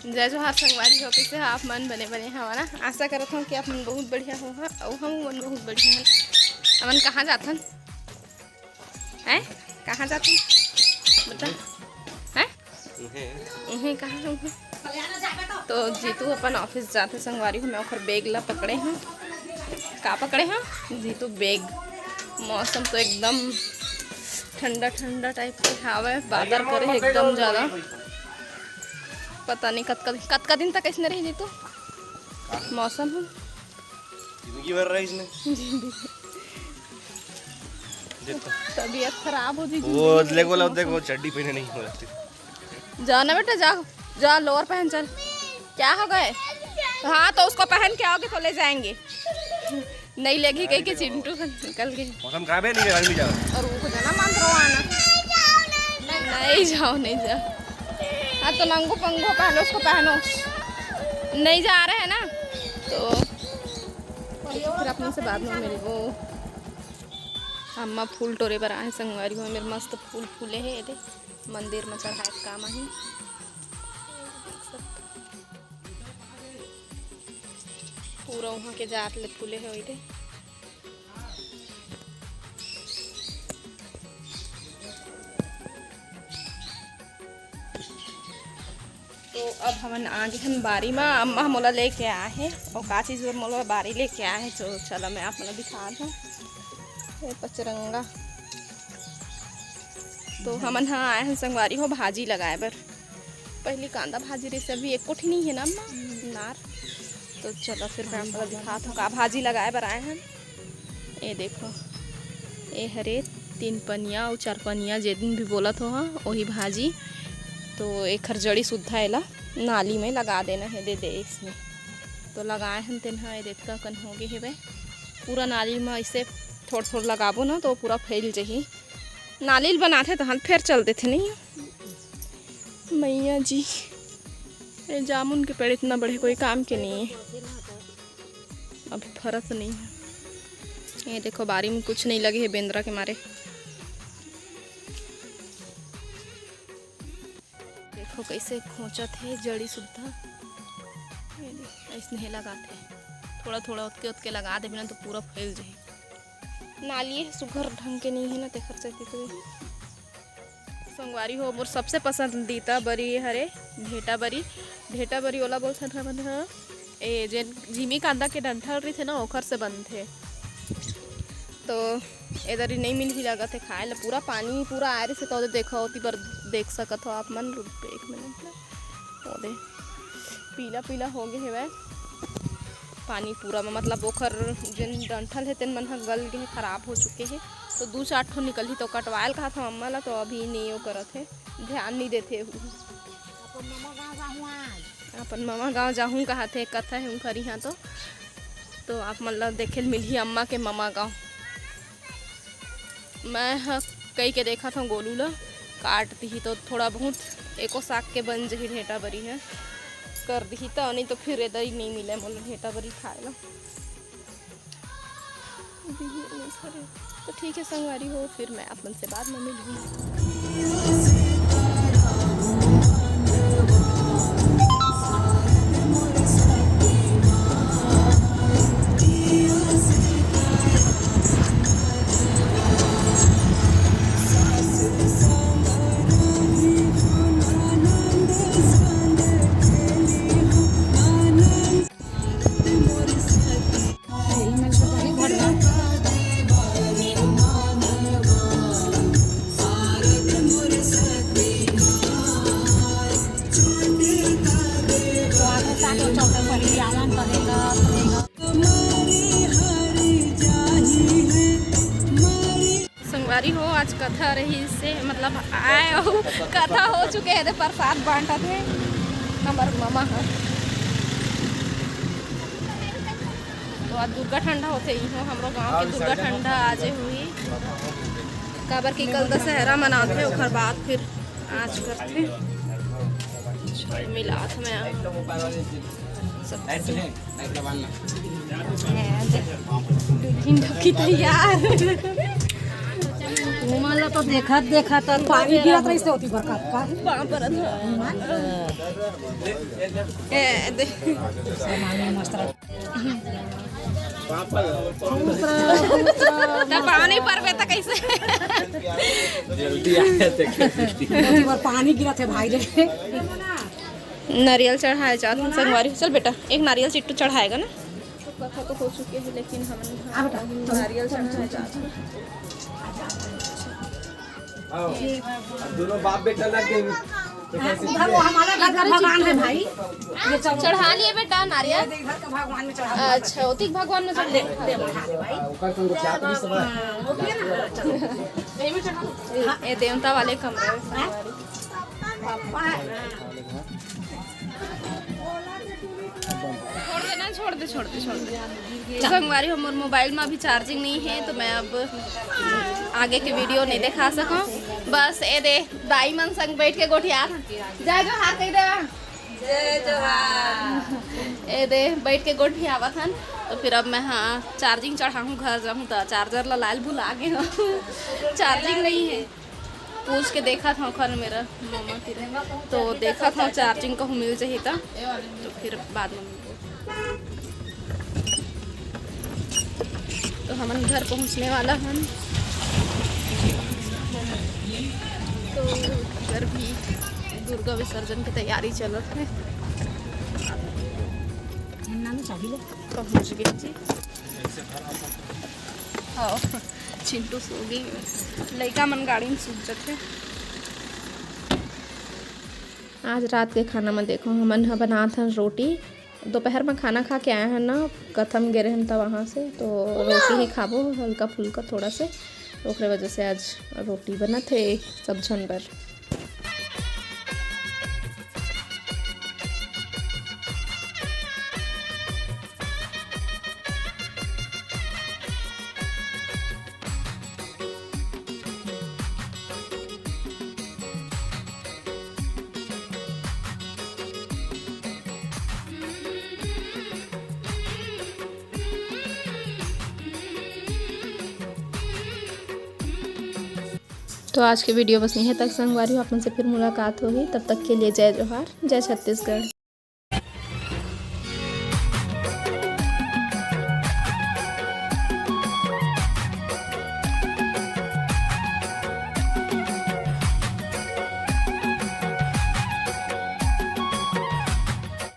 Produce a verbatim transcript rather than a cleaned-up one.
जय जोहार संगवारी हो, कइसे हो आप मन? बने बने हवा ना? आशा करत हूँ कि आप मन बहुत बढ़िया हो हा, अउ हम मन बहुत बढ़िया हन। हमन कहाँ जाथन? हैं? कहाँ जाथन? बता। हैं? उहें। उहें कहाँ है उहें? तो जीतू अपन ऑफिस जाथे संगवारी हो, मैं ओकर बैग ला पकड़े हूँ। का पकड़े हूँ? जीतू बैग। मौसम तो एकदम ठंडा ठंडा टाइप के हावय, बादल करे हे एकदम ज्यादा। पता नहीं कतका दिन, कतका दिन तक ऐसने रही जीतू मौसम ह? जिंदगी भर रही इसने। तबीयत खराब हो जी, वो जिंदगी देखो, लो, मौसम। देखो, चड्डी पहने नहीं हो रही। जा ना बेटा, जा, जा, लोअर पहन, चल। क्या हो गए? हाँ, तो उसको पहन के आओगे तो ले जाएंगे। नहीं लेगी कहीं के चिंटू निकल गए। मौसम खराब है, नहीं गर्मी जा। और वो खुद ना मंद रहो आना। नहीं जाओ, नहीं जाओ। हाँ, तो नंगू पंगू पहनो, उसको पहनो। नहीं जा रहे हैं ना, तो फिर अपने से बाद में मिलबो। अम्मा फूल टोरे बर आए संगवारी हो, मेरे मस्त फूल फूले हे, एदे मंदिर में चढ़ाए के काम आही। पूरा वहाँ के जात ले फूले हे ओइदे। तो अब हमन आ गे हन बारी मा। अम्मा मोला लेके आए हे, अउ का चीज बर मोला बारी लेके आए हे, तो चला मैं आप मन ला दिखा दूँ। ये पचरंगा। तो हमन ह आए हन संगवारी हो भाजी लगाए बर। पहली कांदा भाजी रहिसे, अभी एको ठी नहीं है ना अम्मा? नार। तो चलो फिर मैं आप मन ला दिखा दूँ का भाजी लगाए बर आए हन। ये देखो, ये हरे तीन पनिया अउ चार पनिया, जे दिन भी बोलत हो हा, वही भाजी। तो एखर जड़ी सुद्धा एला नाली में लगा देना है, दे दे इसमें। तो लगाए हन तेन हा, ये देखता कन हो गे हेबे। पूरा नाली में ऐसे थोड़ थोड़ लगाबो ना, तो पूरा फैल जही। नाली ल बनाथे तहाँ फेर चल देथे नहीं। मैया जी, ये जामुन के पेड़ इतना बड़े कोई काम के नहीं है। अभी फरत नहीं है। ये देखो, बारी में कुछ नहीं लगे है बेंदरा के मारे। देखो कैसे खोंचत है जड़ी सुद्धा। ये देख, ऐसने हे लगात है। थोड़ा थोड़ा ओतके ओतके लगा देबे ना तो पूरा फैल जाही। नाली है सुघर ढंग के नहीं है ना, तेखर सेती तो। संगवारी हो, मोर सबसे पसंदीदा बरी हरे भेंटा बरी। भेंटा बरी ओला बोलथन हमन ह, ए, जेन जिमी कांदा के डंठल रहिथे ना, ओखर से बनथे। तो ए दरी नहीं मिलही लगत हे खाए ला। पूरा पानी पूरा आए रहिसे, तो ओदे देखो, ओती बर देख सकत हो आप मन। रुक बे एक मिनट ना, ओदे पीला पीला हो गे हेवय पानी पूरा में, मतलब ओखर जेन डंठल हे तेन मन ह गल गे हे, खराब हो चुके हे। तो दू चार ठो निकलही तो कटवायल कहात हव अम्मा ला, तो अभी नहीं वो करत हे, ध्यान नहीं देथे। अपन ममा गाँव जाहूँ आज। अपन ममा गाँव जाहूँ कहाथे, कथा हे उनकर इहाँ तो। तो आप मन ला देखे ल मिलही अम्मा के ममा गाँव। मैं ह कई के देखत हव गोलू ला, काट दिही तो थोड़ा बहुत एको साग के बन जही भेंटा बरी ह, कर दिही तो, नहीं तो फिर एदई नहीं मिले मोला भेंटा बरी खाए ला। तो ठीक है संगवारी हो, फिर मैं आप मन से बाद में मिलूंगी। संगवारी हो, आज कथा रहिसे, मतलब आए अउ कथा हो चुके हे, ते प्रसाद बांटत हे हमर ममा ह। तो आज दुर्गा ठंडा होथे, इहो हमरो गांव के दुर्गा ठंडा आजे हुई, काबर कि कल दशहरा मनाथे, ओकर बाद फिर आज करथे। मिलात में सब दुल्हन ढोकी तैयार। घूमल तो देखत देखत पानी गिरत रहिस होती बरखा का। पाँव परत हव। ए, दे। सामान मस्त रह। खुश रह, खुश रह। त पाँव नइ परबे त कइसे? जल्दी आया थे। होती बर पानी गिरत हे भाई रे। नारियल चढ़ाए जात हन संगवारी। चल बेटा, एक नारियल चिट्टू चढ़ाएगा ना। कथा तो हो चुके हैं, लेकिन हम नारियल चढ़ाए जात हन। आओ, अब दोनों बाप बेटा लग गए। तो कैसे उधर वो हमारा घर का भगवान है भाई, ये चढ़ा लिए बेटा नारियल। इधर का भगवान में चढ़ा। अच्छा, ओतिक भगवान में चढ़ा। दे, दे, बढ़ा दे भाई। ऊपर से उनको क्या पुलिस सब है? हाँ, वो भी है ना? चलो। यही में चढ़ा। ए देवता वाले कमरा में संगवारी। पापा है। छोड़ देना, छोड़ दे, छोड़ दे, छोड़ दे। संगवारी, हमर मोबाइल में अभी चार्जिंग नहीं है, तो मैं अब आगे के वीडियो नहीं दिखा सकूं। बस ए दे, दाई मन संग बैठ के गोठियात हन। जय जोहार कह दे। जय जोहार। ए दे, बैठ के गोठियावत हन। तो फिर अब मैं, हाँ, चार्जिंग चढ़ाहूँ, घर जाहूँ तो चार्जर ला लाल भुला गे हूँ। चार्जिंग नहीं है। पूछ के देखत हव खन मेरा मम्मा तीर, तो देखत हव चार्जिंग कहूँ मिल जाही त, तो फिर बाद में मिलबो। तो हमन घर पहुँचने वाला हन। तो इधर भी दुर्गा विसर्जन की तैयारी चलत हे। पहुँच गए जी। हाँ। चिंटू सो गे, लइका मन गाड़ी में सूत जथे। आज रात के खाना में देखो, हमन ह बनात हन रोटी। दोपहर में खाना खा के आए हन ना, कथा में गे रहेन त वहाँ से, तो रोटी ही खाबो हल्का फुल्का थोड़ा से, ओकरे वजह से आज रोटी बनत हे सब झन बर। तो आज के वीडियो बस इहें तक संगवारी हो, आप मन से फिर मुलाकात होही। तब तक के लिए जय जोहार, जय छत्तीसगढ़।